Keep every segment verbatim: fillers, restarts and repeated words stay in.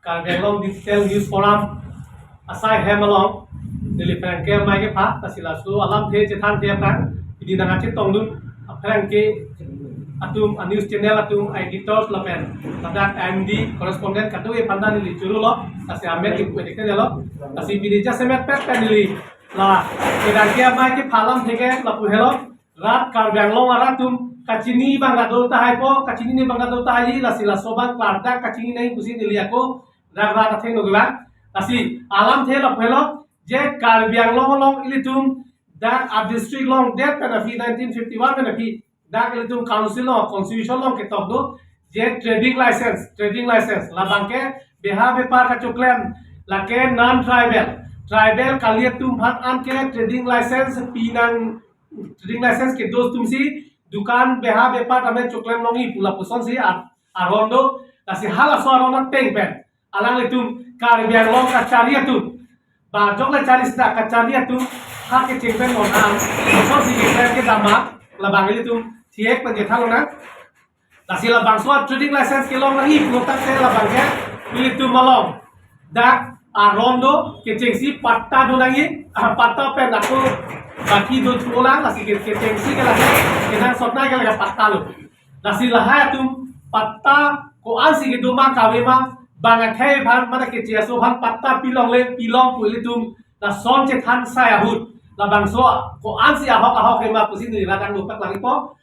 Karbi Anglong Digital News Forum asai hem along neli pherangke amei kepha, lasi laso alamthe chethan the aphrang pini nangkachetongdun aphrangke atum, a news channel atum, a editors lapen ladak M D correspondent kadokave aphan ta neli chorolo, lasi amen kipu edik lo, lasi pini jasemet pet pen neli la pherangke amei kepha alamthe ke lapu helo. Rat Karbi Anglong arat atum kachinine abang kadokave tahai po, kachinine abang kadokave tahai, lasi laso abang klardak kachinine nangji pusi neli ako dak rat athengno kelang. Lasi alamthe lapu helo, je Karbi Anglong along ilitum dak a district longdet pen aphi, nineteen fifty-one pen aphi dak ilitum council along, constitution along ketok do, je trading license, trading license labang ke beha bepar kachoklem, lake non tribal, tribal kali atum aphan anke trading license pinang, trading license kedo atumsi dukan beha bepar tame choklem longji pu lapusonsi a-, aron do. Lasi halaso aron ateng pen alanglitum Karbi Anglong kachari atum, ba jokle chari seta kachari atum ha kecheng pen non an kosonsi keklem kedam ma, labang ilitum thiek pen chethan lonang. Lasi labangso a trading license kelong nangji pulo tangte labang ke ilitum along dak aron do, kechengsi patta do nangji, ah, patta pen ako baki do chulang, lasi ke-, kechengsi ke lake kenangsot nai ke lake patta lo. Lasi lahai atum patta ko-ansi kedo ma kave ma, bang akhei aphan mane keche aso aphan patta pilongle pilong pu ilitum lason chethan sai ahut, labangso ko-ansi ahok ahok he ma pusi neli ladak nangpaklang ipo.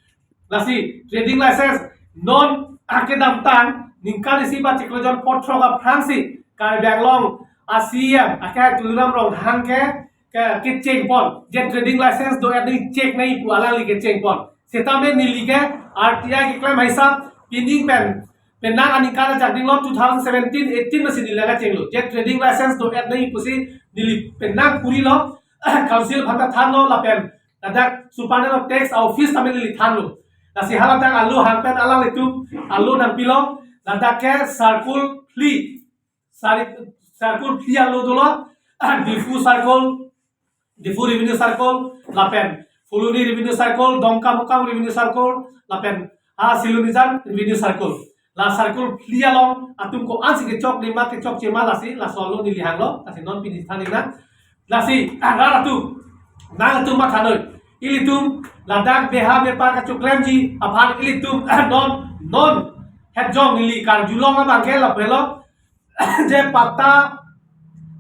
Lasi trading license non akedamtang ningkan isi ba chiklo jon potro aphrangsi Karbi Anglong a C E M ake Tuliram Ronghang ke, ke, kecheng pon, je trading license do-et nangji, check nangji pu alangli kecheng pon. Setame neli ke R T I keklem haisa pining pen, penang aningkan ajak dinglo two thousand seventeen eighteen masi neli la chenglo, je trading license do-et nangji pusi neli penang kurilo, council aphan ta thanlo lapen ladak Superintendent of Tax office tame neli thanlo. Lasi haladak alo hang pen alanglitum alo nangpilo, ladak ke circle phli, sari, circle phli alo dolo, Diphu circle, Diphu revenue circle, lapen Phuloni revenue circle, Dongkamukam revenue circle, lapen, ah, Silonijan revenue circle. La circle phli along atum ko-ansi kechok dima kechokche ma, lasi laso alo neli hanglo, lasi non pini than nang. Lasi, ah, rat atum, nangtum mathanoi. Ilitum ladak beha bepar kachoklemji aphan ilitum, ah, non, non hetjong neli karjulong abang ke lapu helo, je patta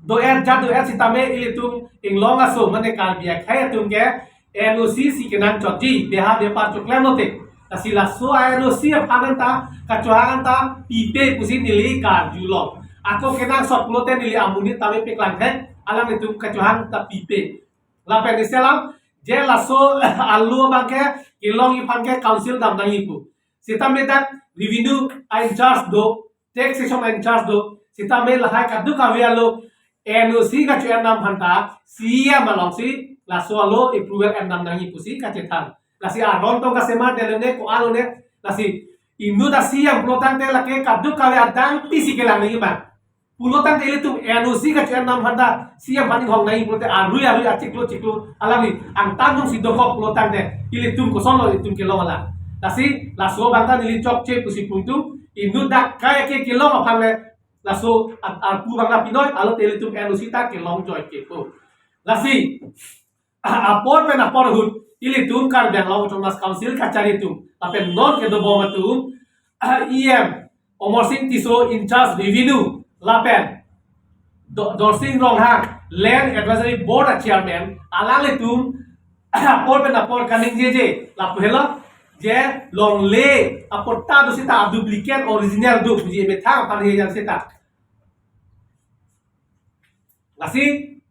do-et, ja do-et sitame ilitum inglong aso mane Karbi akhei atum ke N O C si kenangchotji, beha bepar choklem lote. Lasi laso a N O C aphan anta kachohang anta pipe pusi neli karjulong. Ako kenangsot pulote neli amonit tame paklang thek, alanglitum kachohang ta pipe. Lapen isi alam, je laso alo abang ke kelongji aphan ke council dam nangji pu. Sitame dak revenue a in charge do, taxation a in charge do, sitame lahai kadokave alo N O C kacho-en dam aphan ta C E M alongsi laso alo approval en dam nangji pusi kachethan. Lasi aron tong kasemar delo ne ko-an lo ne, lasi inut a C E M pulo tangte lake kadokave adang pisi kelang nangji ma. Pulo tangte ilitum N O C kacho-en dam aphan ta C E M aphan inghong nangji pulote arui arui achiklo chiklo alangli angtan dungsi dokok pulo tangte ilitum kosonlo ilitum kelong alam. Lasi laso abang ta neli chokche pusi pu itum, inut dak kai ke kelong aphan le laso ar-, arpu abang ta pinoi, alote ilitum N O C ta kelong joike po. Lasi apor pen apor ahut ilitum Karbi Anglong Autonomous Council kachari atum lapen non kedobom atum, E M Amarsing Tisso in charge revenue lapen Do-, Dorsing Ronghang Land Advisory Board a chairman, alanglitum apor pen apor kaningjeje lapu helo, je longle apatta do seta duplicate original do puji emethang aphan he jang seta. Lasi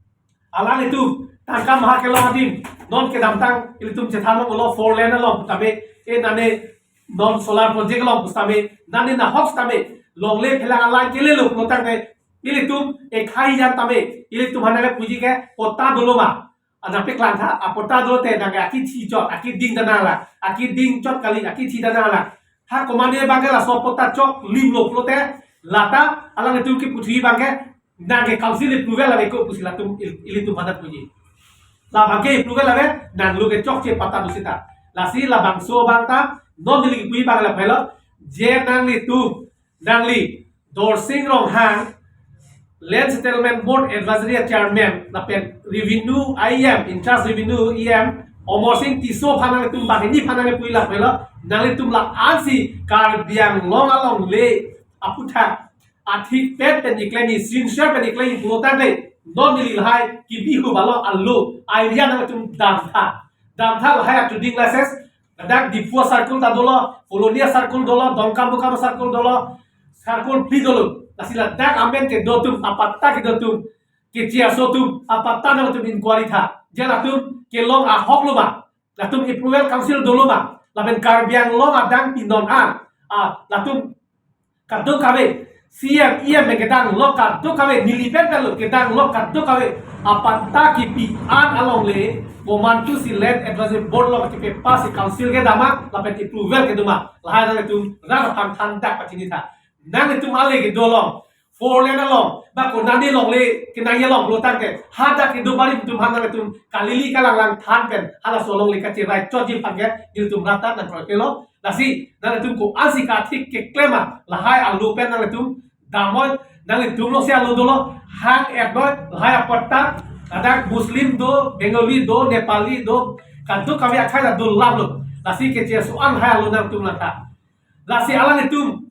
alanglitum tangka maha kelong adim, non kedamtang ilitum chethan longlo four lane along tame, e nane non solar project along sitame, nane nahok sitame longle phelang alang kelelo pulo tangte ilitum ekhai jan tame ilitum aphan nangkepuji ke patta dolo ma. Ana paklang tha, apatta dolote nangke akithi chot, akiding ta nanglang, akiding chot kali, akithi ta nanglang. Ha komatne abang ke laso patta choklimlo pulote lata alanglitum keputhu abang ke nangke council approval ave ko pusi latum il-, ilitum aphan ta puji. Labang ke approval ave, nanglo ke chokche patta do seta. Lasi labangso abang ta non neli kipuji abang lapu helo, je nanglitum, nangli Dorsing Ronghang Land Settlement Board Advisory Chairman lapen Revenue E M, in charge Revenue E M Amarsing Tisso aphan nanglitum banghini aphan nangpui lap lo, nanglitum la-ansi Karbi Anglong alongle aphuthak athik pet pen iklemi, sincere pen iklemi pulo tangte, non neli lahai kebi hu balo alo idea nanglitum damtha. Damtha lahai a-trading license, ladak Diphu circle ta dolo, Kolonia circle dolo, Dongkamukam circle dolo, circle phli dolo. Lasi ladak amen kedo atum, apatta kedo atum, keche aso atum, apatta nangtum inquiry tha. Je latum kelong ahok lo ma, latum approval council dolo ma, lapen Karbi Anglong adang pinon an, ah, latum kadokave, C M, E M kedang lo kadokave, neli pen pen lo kedang lo kadokave, apatta kepi an alongle, komantusi Land Advisory Board along kepass si council kedam ma, lapen approval kedo ma, lahai nanglitum rat aphan thandak pachini tha. Nanglitum ale kedo along, four lane along, ba konane alongle kenangji along pulo tangte, hadak kedo barim atum aphan nanglitum kalili kalanglang than pen halaso alongle kacherai chotji aphan ke nelitum rat ta nangkroi pelo. Lasi nanglitum ko-ansi kathik keklem ma, lahai alo pen nanglitum damnoi, nanglitum alongsi alo dolo, hang-etnoi, lahai apatta, ladak Muslim do, Bengali do, Nepali do, kadokave akhai ta do lap lo. Lasi keche aso an lahai alo nangtum langtha. Lasi alanglitum,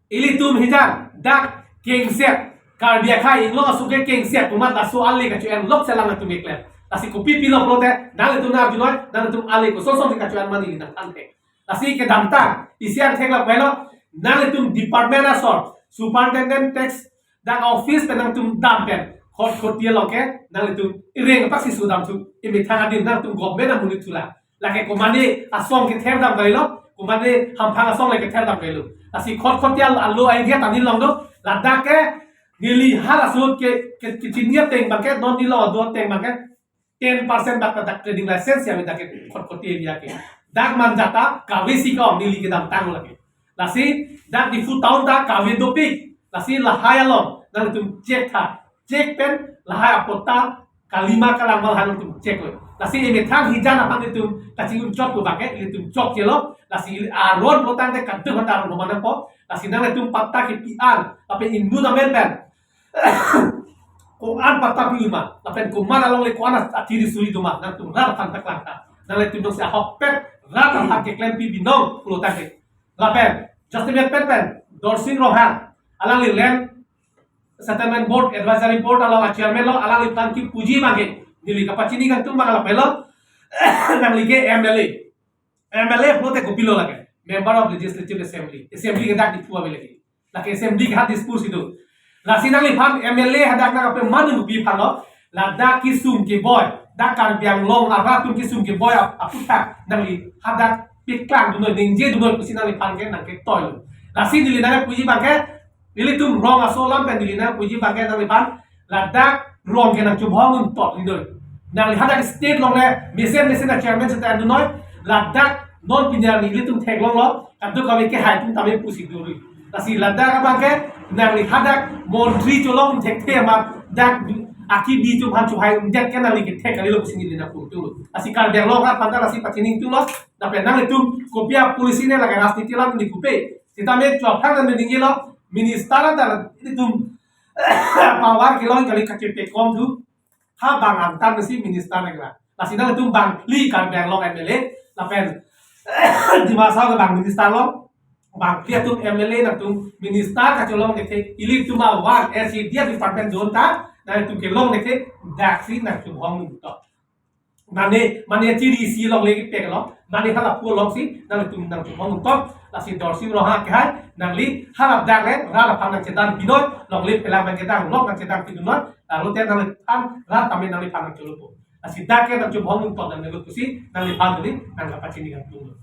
ilitum hijan dak kengset, Karbi akhai inglong aso ke kengset, komat laso ale kacho-en lok selang atum keklem. Lasi kopi pilo pulote, nanglitum nang arjunoi, nanglitum ale koson son kacho-en ma neli nangthan thek. Lasi kedamtang, isi angthek lap lo, nanglitum department asor, superintendent tax dak office pen nangtum dam pen, khot khot dia lo ke, nanglitum ireng apak si sudam thu, imethang adim nangtum government amonit thu la. Lake komane asong kether dam kali lo, komane hamphang asong le kether dam kali lo. Lasi khot khot dia alo idea ta neli long do, ladak ke neli halaso ke, ke, kechini ateng abang ke, non neli lo do ateng abang ke, ten percent bak ta dak trading license ya dak ke khot khot dia ke. Dak manjata kave si kong neli kedamtang lake. Lasi dak Diphu town ta kave dopik. Lasi lahai along nangtum check tha. Check pen lahai apatta kali ma kalang ma nangtum check lo. Lasi imethang hijan aphan itum kachingrum chot ko abang ke, itum chokche lo. Lasi ili aron pulo tangte kadu hata aron mana po. Lasi nanglitum patta kepi an, lapen inut amen pen ko-an patta pi ma, lapen komat alongle ko-an atiri suri do ma, nangtum rat aphan paklang tha. Nanglitum jongsi ahokpet rat aphan keklempi binong pulo tangte. Lapen, just a minute pen pen, Dorsing Ronghang, alangli Land Settlement Board Advisory Board along a-chairman lo, alangliphan kipuji abang ke, neli kapachini kangtung abang lapen lo, nangli ke M L A. M L A pulote kopilo lake, Member of Legislative Assembly. Assembly ke dak Diphu ave lake. Lake assembly ke ha Dispur si do. Lasi nangliphan M L A hadak nangkepi manu pi aphan lo, ladak kesung keboi, dak Karbi Anglong arat atum kesung keboi ap-, aphuthak nangli hadak paklang dunnoi, ningje dunnoi pusi nangliphan ke nangketoi lo. Lasi neli nangpuji abang ke, ilitum rong aso alam pen neli nangpuji abang ke nangliphan, ladak rong ke nangchobhong untot ri noi. Nangli hadak state along le mesen mesen a-chairman seta dunnoi, ladak non pini arni ilitum theklong lo, kadokave kehai atum tame pusi duri. Lasi ladak abang ke nangli hadak montri cholong thekthe amat dak akibi atum aphan chohai undet ke nangli kethek kali lo pusi neli nangpu tu lo. Lasi Karbi Anglong aphan ta lasi pachini tu lo, lapen nanglitum kopi a-policy ne lake rajniti alam ne kupe. Sitame chua phang nang ningje lo, minister ta ilitum power kelong kali kachepekom thu. Ha bang antar si minister nang la. Lasi nangtum bang phli Karbi Anglong M L A, lapen Dima Hasao ke bang minister lo, bang phli atum M L A nangtum minister kacholong kethe, ilitum a-one S C D department zone ta, nangtum kelong kethe, daksi nangtum hong to. Mane, mane chiri si alongle kepek lo, mane hala pu alongsi, nangtum nangtum hong to, lasi Dorsing Ronghang kehai, nangli hala dak le, rat aphan nangchedam binoi, longle phelang nangchedam, lok nangchedam pi dunnoi, lalu te nangliphan, rat tame nangliphan nangcholopo. Lasi dak ke nangchobhong untot nanglo pusi, nangliphan neli nangkapachini kangtung lo.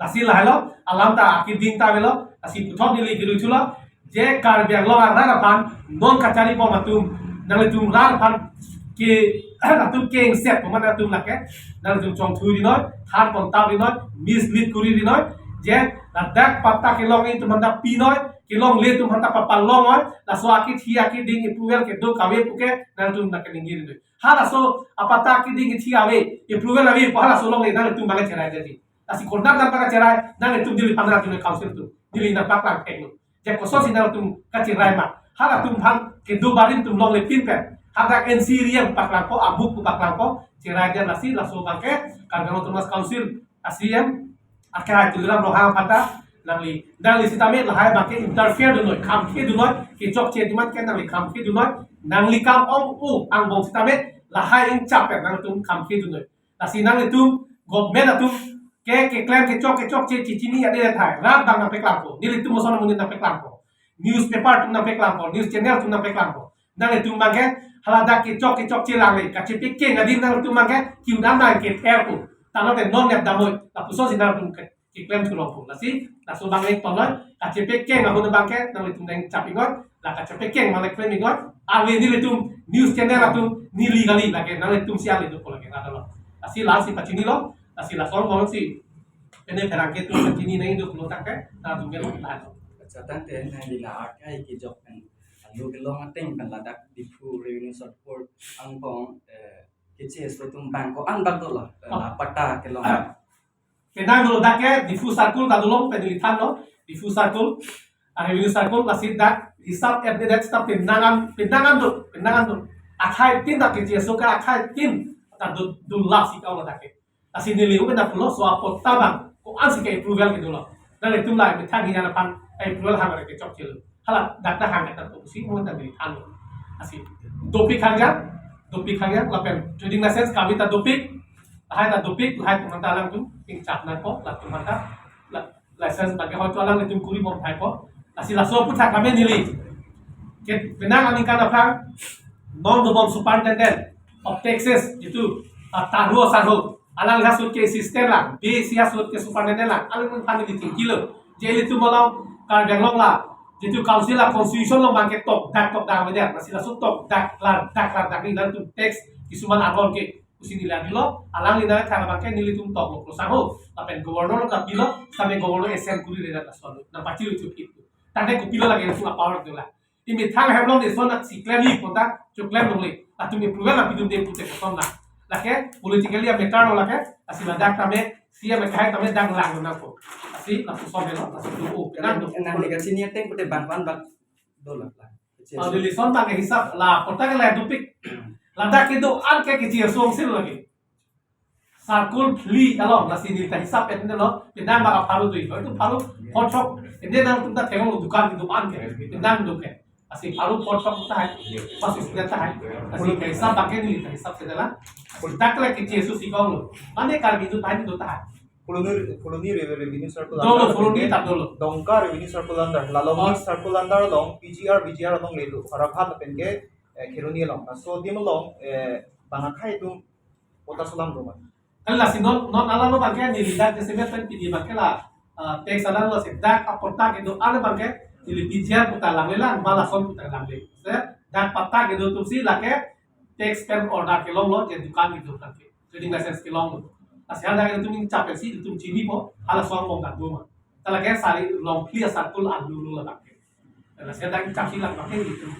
Lasi lahai lo, alam ta akiding ta avelo, lasi puthot neli kiru chulo, je Karbi Anglong arat aphan, non kachari bom atum, nanglitum rat aphan ke, atum kengset, komat atum lake, nanglitum chongthu ri noi, than kontap ri noi, mislead kuri ri noi, je ladak patta kelong atum aphanta pi noi, kelongle atum aphanta papalong noi, laso akithi akiding approval kedo kave puke, nanglitum nangkeningje ri noi. Halaso apatta akiding ithi ave, approval ave, halaso alongle nanglitum bang cherai jadi. Lasi konat nang bang cherai, nanglitum neli pangrat june council atum, neli nangpaklang thek lo. Je kosonsi nangtum kacherai ma, Halatum aphan kedo barim atum longle pinpen. Hadak N C ri em paklangpo, abuk pu paklangpo, cherai dia lasi laso abangke Karbi Anglong Autonomous Council a C E M akhai Tuliram Ronghang aphan ta nangli, nangli sitame lahai abangke interfere dunnoi, khamkhe dunnoi, kechokche atum an ke nangli khamkhe dunnoi, nangli kam ong-o angbong sitame lahai ingchap pen nangtum khamkhe dunnoi. Lasi nanglitum government atum ke keklem kechok kechokche chechini adet tahai. Rat abang nangpeklangpo. Nelitum ason amonit nangpeklangpo. Newspaper atum nangpeklangpo. News channel atum nangpeklangpo. Nanglitum abangke haladak kechok kechokche langle kachepekeng adim nanglitum abangke kiu dam nang ke terpo. Tangte non nep damnoi. Lapuson si nangtum ke keklem thulongpo. Lasi laso abang nangtonloi, kachepekeng ahut abangke nanglitum nangchap ingot, la kachepekeng abang nangklem ingot. Ahli nelitum news channel atum neli kali, lake nanglitum si ahli dopo lake, nada lo. Lasi lasi pachinilo, lasi lason bang si pene pherangke atum pachini nangji dopo tangte, nangtum ke lo, nada lo. Acha, tangte nangli la akhai kejok pen, alu kelong ateng pen ladak Diphu Revenue Circle angbong, eh, kecheso atum abang ko-an bak dolo, eh, Oh. la patta kelong. Penang dolo dak ke Diphu Circle ta dolo, pen neli thanlo, Diphu Circle, a Revenue Circle, lasi dak hisap et det sta penang an, penang an do, penang an do. Akhai tin dak kecheso ke akhai tin ta do, do lasi ka dak ke. Lasi neli uben dak pulo, so apatta abang ko-an si ke approval ke dolo. Nanglitum la methang hinan aphan approval hang ke chokchelo. Hala dak ta hang ta to si mo ta neli thanlo. Lasi dopik hangja, dopik hangja, lapen trading license kami ta dopik, lahai ta dopik, lahai atum ta alangtum ingchap nangpo, latum ta la-, license abangke hoito alanglitum kuri bom thaipo. Lasi laso aphuthak kami neli ke penang aningkan aphrang non dobom Superintendent of Taxes jitu, ah, Tarhu Sarhu, alang halaso ahut ke assistant lang, B C halaso ahut ke superintendent lang, alangtum aphan neli chingkilo. Je ilitum along Karbi Anglong la, jitu council la constitution along abangke tokdak tokdak avedet, lasi laso tokdak klardak klardak ni nangtum tax kisuman aron ke pusi neli avelo, alangli nangthang abangke nelitum toklo Kro Sangho, lapen governor along kapilo, same governor assent kuri redat lason, nangpachiru chukit. Tangte kopilo lake laso apower dolang. Imethang hem along ison aksi klemji pu ta choklem longle. Latum approval nangpidunde pute koson na. Lake politically a matter lo lake, lasi ladak tame, C M akhai tame dak lang nangpo. Lasi lapuson helo, lasi tu, oh, Nang, nang. nang lega sini ateng pute bang bang bang dolang lah. Kecil. Kalau di lison abangke hisap la, patta ke la dopik. Ladak kedo-an ke kecheso sir lake. Circle phli along, lasi neli ta hisap et ne lo, penang abang pharo do, itu pharo phothok, ende nangtum ta theklong dukan kedo-an ke, penang do ke. Lasi pharo phothok tahai, pas isida tahai. Lasi ke hisap abangke neli ta hisap et ne la. Dak le kecheso si kong lo. Mane Karbi atum tahai do tahai. Phuloni, Phuloni Re-, Revenue Circle Dolo, under Phuloni lapen ta dolo. Dongka Revenue Circle under, Lalomni Oh. Circle under along, P G R, V G R along ledu, Haraphat lapen ke, eh, Kheroni along. Laso adim along, eh, bang akhai atum patta solam do ma? Kan lasi non, non alam abangke neli dak December pen pini abangke la, ah, tax alam lo si dak apatta kedo-an abangke neli P G R pu ta langle lang, ma lason pu ta langle. Se, dak patta kedo atum si lake tax pen order kelong lo, je dukan kedo abangke. Trading license kelong lo. Lasi hadak ilitum ingchap si ilitum chinipo, halaso angbong dak do ma. Ta lake sari long phli a-circle alulu labangke. Lasi hadak ingchap si labangke ilitum.